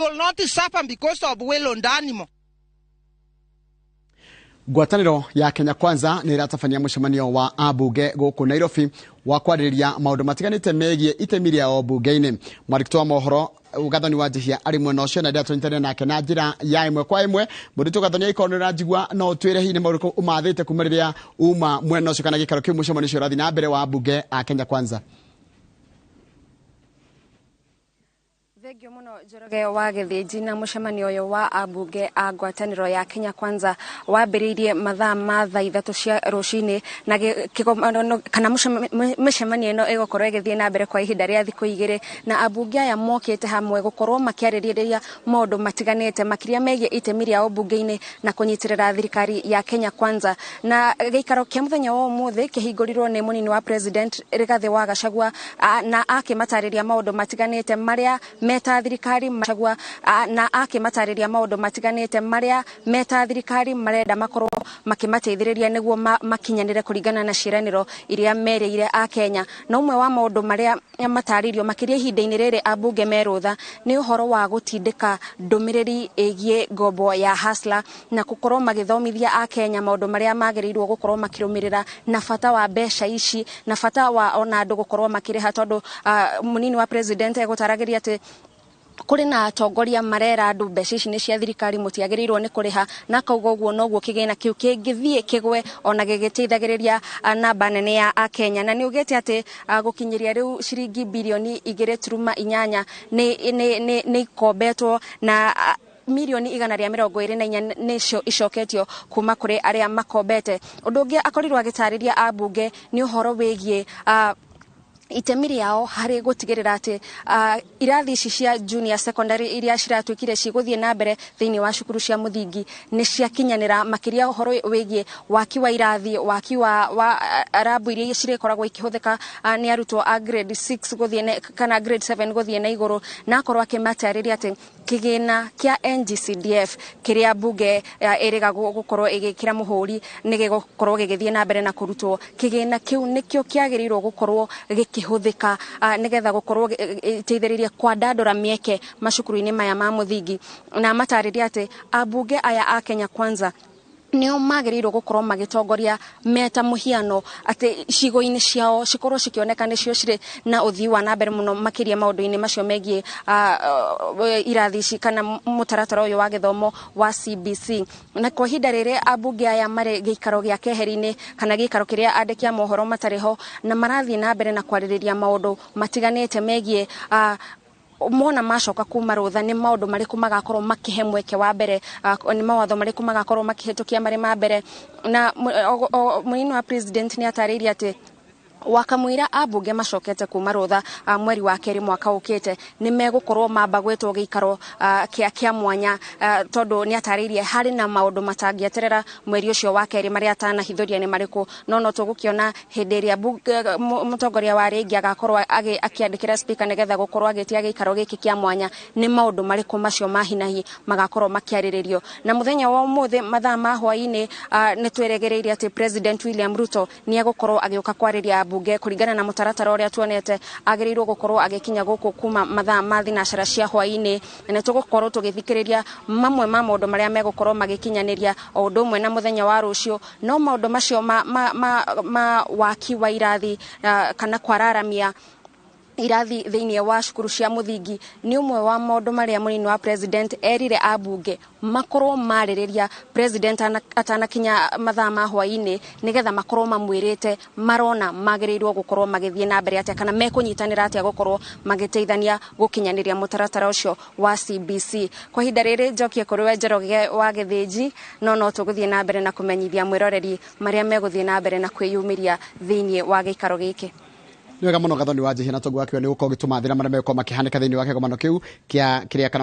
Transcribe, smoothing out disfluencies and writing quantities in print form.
Will not suffer because of Will Ndanimo. Ngwatanĩro ya Kenya Kwanza nĩ ĩratabania mũcemanio wa ambunge gũkũ Nairobi wa kwarĩrĩria maũndũ matiganĩte megiĩ itemi rĩao mbunge-inĩ. Mwandĩki wa mohoro Gathoni wa Njihia arĩ mwena ũcio na ndĩra tũnyitanĩre nake na njĩra ya ĩmwe kwa ĩmwe. Mũndũ Gathoni, angĩkorwo nĩ ũranjigua, no ũtwĩre hihi nĩ maũndũ ũmathĩte kuma rĩrĩa uma mwena ũcio kana gĩikaro kĩu mũcemanio ũcio ũrathiĩ na mbere wa ambunge a Kenya Kwanza. Thengio muno, Njoroge wa Gĩthĩnji. Na mũcemanio ũyũ wa ambunge a ngwatanĩro ya Kenya Kwanza wambĩrĩirie mathaa ma thaa 3 cia rũcinĩ, na kĩgomano kana mĩcemanio ĩno ĩgũkorwo ĩgĩthiĩ na mbere kwa ihinda rĩa thikũ 2, na ambunge aya mokĩte hamwe gũkorwo makĩarĩrĩria maũndũ matiganĩte, makĩria megiĩ itemi rĩao mbunge-inĩ na kũnyitĩrĩra thirikari ya Kenya Kwanza. Na gĩikaro kĩa mũthenya wa ũmũthĩ kĩhingũrirwo nĩ mũnini wa president Rigathĩ wa Gachagua, na akĩmatarĩria maũndũ matiganĩte marĩa meta thirikari Gachagua, na akĩmatarĩria maũndũ matiganĩte marĩa meta thirikari marenda makorwo makĩmateithĩrĩria nĩguo makinyanĩre kũringana na ciĩranĩro iria merĩire a Kenya. Na ũmwe wa maũndũ marĩa matarĩirio makĩria ihinda-inĩ rĩrĩ ambunge me rũtha nĩ ũhoro wa gũtindĩka ndũmĩrĩri ĩgiĩ ngombo ya Hustler na gũkorwo magĩthomithia a Kenya maũndũ marĩa magĩrĩirwo gũkorwo makĩrũmĩrĩra na bata wa mbeca ici na bata wa ona andũ gũkorwo makĩrĩha, tondũ mũnini wa president egũtaragĩria atĩ kũrĩ na atongoria marera andũ mbeca ici nĩ cia thirikari, mũtiagĩrĩirwo nĩ kũrĩha, na akauga ũguo noguo kĩgĩna kĩu kĩngĩthiĩ kĩgwe ona gĩgĩteithagĩrĩria namba nene ya akenya. Na nĩ ugĩte atĩ gũkinyĩria rĩu ciringi birioni 2.8 nĩ ikombetwo na mirioni 124 nĩcio icoketio kuma kũrĩ arĩa makombete. Ũndũ ũngĩ akorirwo agĩtarĩria ambunge nĩ ũhoro wĩgiĩ itemi rĩao harĩ gũtigĩrĩra atĩ irathi ici cia junior secondary iria ciratuĩkire cigũthiĩ na mbere thĩinĩ wa cukuru cia mũthingi nĩ ciakinyanĩra, makĩria ũhoro wĩgiĩ waki wa irathi, waki wa rabu iria cirĩkoragwo ikĩhũthĩka nĩ arutwo a grade 6 gũthiĩ kana grade 7 gũthiĩ na igũrũ. Na akorwo akĩmatarĩria atĩ kĩgĩna kĩa NGCDF kĩrĩa mbunge ĩrĩga gũkorwo ĩgĩkĩra mũhũri nĩ gĩgũkorwo gĩgĩthiĩ na mbere na kũrutwo. Kĩgĩna kĩu nĩkĩo kĩagĩrĩirwo gũkorwo gĩkĩhũthĩka nĩgetha gũkorwo ĩteithĩrĩria kwandandũra mĩeke macukuru-inĩ maya ma mũthingi. Na matarĩria atĩ ambunge aya a Kenya Kwanza nĩo magĩrĩirwo gũkorwo magĩtongoria meta mũhiano, atĩ icigo-inĩ ciao cikorwo cikĩoneka nĩcio cirĩ na ũthii wa na mbere mũno, makĩria maũndũ-inĩ macio megiĩ irathi ici kana mũtaratara ũyũ wa gĩthomo wa CBC. Na kwa ihinda rĩrĩ ambunge aya marĩ gĩikaro gĩa keheri-inĩ kana gĩikaro kĩrĩa andĩki a mohoro matarĩ ho, na marathiĩ na mbere na kwarĩrĩria maũndũ matiganĩte megiĩ mona macoka kuma rũtha nĩ maũndũ marĩkũ magakorwo makĩhe mweke wa mbere, nĩ mawatho marĩkũ magakorwo makĩhĩtũkia marĩ ma mbere. Na mũnini wa president nĩ atarĩirie atĩ wakamũira ambunge macokete kuma rũtha mweri wa kerĩ mwaka ũkĩte nĩ megũkorwo mamba gwĩtwo gĩikaro kĩa mwanya, tondũ nĩ atarĩirie harĩ na maũndũ matangĩeterera mweri ũcio wa kerĩ marĩa atanahithũria nĩ marĩkũ. No tũgũkĩona hĩndĩ ĩrĩa mũtongoria wa rĩngĩ agakorwo akĩandĩkĩra speaker nĩgetha gũkorwo agĩtia gĩikaro gĩkĩ kĩa mwanya, nĩ maũndũ marĩkũ macio ma hinahi magakorwo makĩarĩrĩrio. Na mũthenya wa ũmũthĩ mathaa ma hwaĩ-inĩ nĩ twĩrĩgĩrĩire atĩ President William Ruto nĩ egũkorwo agĩũka kwarĩria ambunge kũringana na mũtaratara ũrĩa tuonete. Agĩrĩirwo gũkorwo agĩkinya gũkũ kuma mathaa ma thinacara cia hwaĩ-inĩ, na nĩ tũgũkorwo tũgĩthikĩrĩria mamwe ma maũndũ marĩa megũkorwo magĩkinyanĩria o ũndũ ũmwe na mũthenya wa rũciũ. No maũndũ macio ma waki wa irathi kana kwararamia irathi thĩinĩ wa cukuru cia mũthingi nĩ ũmwe wa maũndũ marĩa mũnini wa president erire ambunge makorwo marĩrĩria president atanakinya mathaa ma hwaĩ-inĩ, nĩgetha makorwo mamwĩrĩte marona magĩrĩirwo gũkorwo magĩthiĩ na mbere atĩa kana mekũnyitanĩra atĩa gũkorwo magĩteithania gũkinyanĩria mũtaratara ũcio wa CBC. Kwa ihinda rĩrĩ njokie kũrĩ we, Njoroge wa Gĩthĩnji, no tũgũthiĩ na mbere na kũmenyithia mwĩroreri marĩa megũthiĩ na mbere na kwĩyumĩria thĩinĩ wa gĩikaro gĩkĩ. Nĩ wega mũno, Gathoni wa Njihia, na toguo wakiwa nĩ gũkorwo gĩtũmathĩra marĩa megũkorwo makĩhanĩka thĩinĩ wa kĩgomano kĩu kĩa kĩrĩa kana